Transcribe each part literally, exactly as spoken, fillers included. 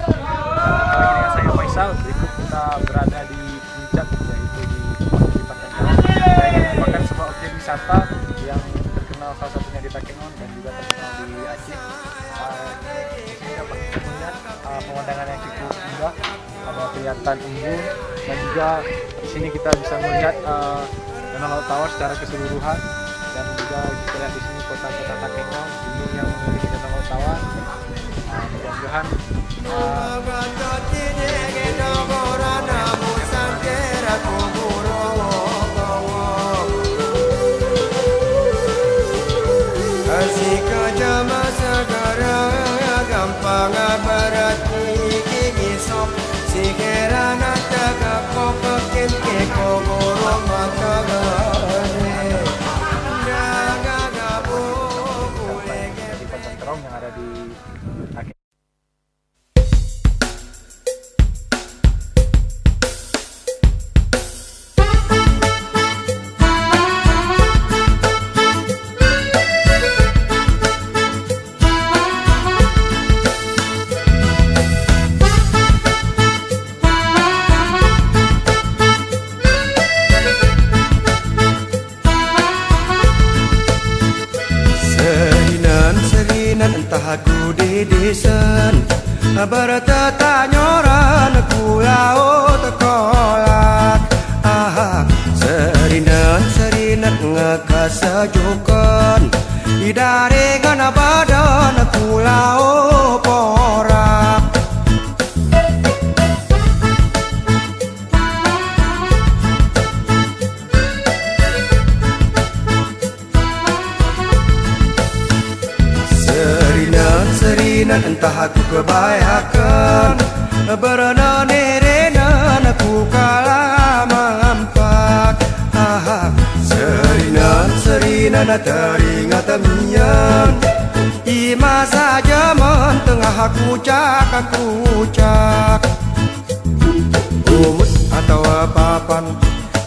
Kembali dengan saya Faisal, berikut kita berada di puncak, yaitu di Kadipaten Terong. Yang merupakan sebuah objek wisata yang terkenal salah satunya di Takengon dan juga terkenal di Aceh. Ah, di sini dapat kita melihat, ah, pemandangan yang cukup indah, ada kelihatan embun, dan juga di sini kita bisa melihat, ah, Danau Laut Tawar secara keseluruhan, dan juga kita lihat di sini kota-kota Takengon, gunung yang mengelilingi Danau Laut Tawar. Ah, mudah-mudahan, ah, Kadipaten Terong yang ada di Sarinan, sarinan, entaha ku didisen, baratat tanyoran ku laot kolak. Aha, sarinan, sarinan, ngaka sajukan, idarengan badan ku laot porak. Sarinan, sarinan, entaha ku kabayakan, barana nerenan ku kala mampak. Aha, sarinan, sarinan, taringat miyan, i masa jaman tengah kucak-kucak. Umut atawa papan,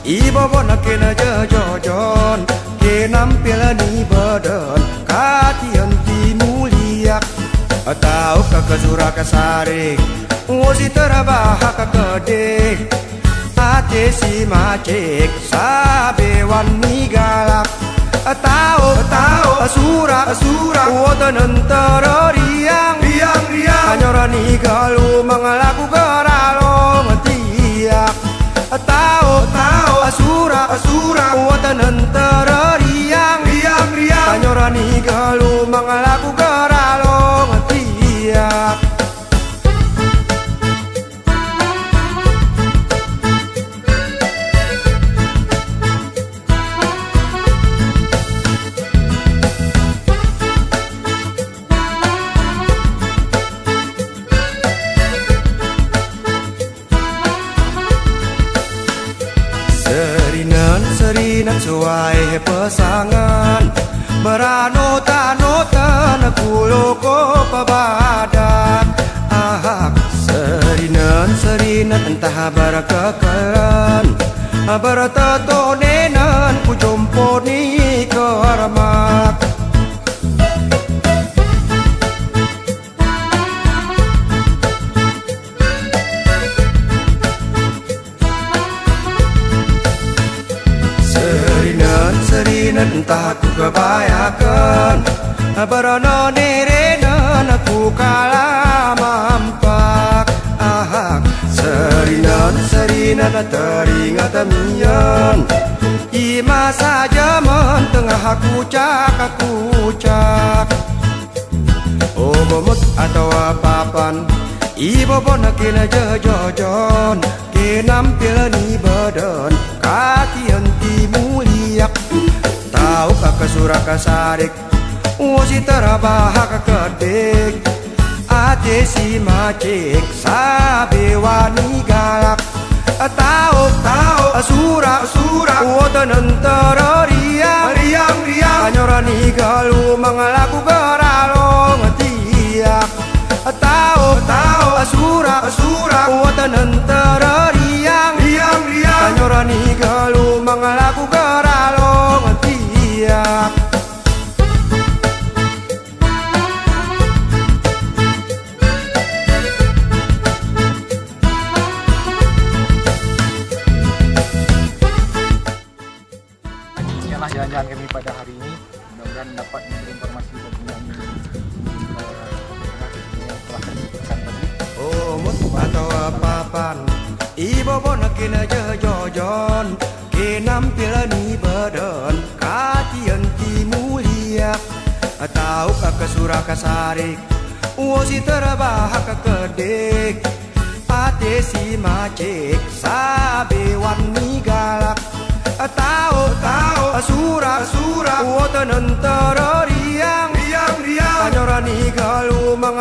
i bobon kena jajajan, kena ampil ni badan, katiyan ti muliak. Atawa kaka surak sarik, usi tarabahak kadek, ate si macek, sabewan ni galak. Tao, tao, asura, asura, uwatan entaran riang, riang, riang. Tanyoran ni galumang laku garalong tiak. Tao, tao, asura, asura, uwatan entaran riang, riang, riang. Tanyoran ni galumang laku garalong tiak. Sarinan, sarinan, suwai pasangan, baranotan-notan ku loko pabadak. Ahak, sarinan, sarinan, entaha barakalan, baratotonenan ku jompo ni karmak. Sarinan, sarinan, entaha ku kabayakan, barana nerenan ku kala mampak. Ahak, sarinan, sarinan, taringat miyan, i masa jaman tengah kucak-kucak. Ogomot atawa papan, i bobon kena jajajan, kena ampil ni badan, katiyan ti muliak. Tao kaka surak sarik, usi tarabahak kadek, Ate si Macik sabewani galak. Taok, taok, surak, surak, wotenen tereriang, riang, riang. Kanyorani galumang laku garalong tiak. Taok, taok, surak, surak, wotenen tereriang, riang, riang. Kanyorani galumang laku garalong tiak. Demikianlah jalan-jalan kami pada hari ini. Mudah-mudahan dapat memberi informasi bagi kami, eh, telah kami sampaikan tadi. Umut atawa papan, ibobo na kina jajajan, kinampil ni badan, katiyan ti mulia. Tauk ka surak ka sarik, wosi terabahak ka kedik. Ate si Macik sabewani galak. Taok, taok, surak, surak, wotenen tereriang, riang, riang. Kanyorani galumang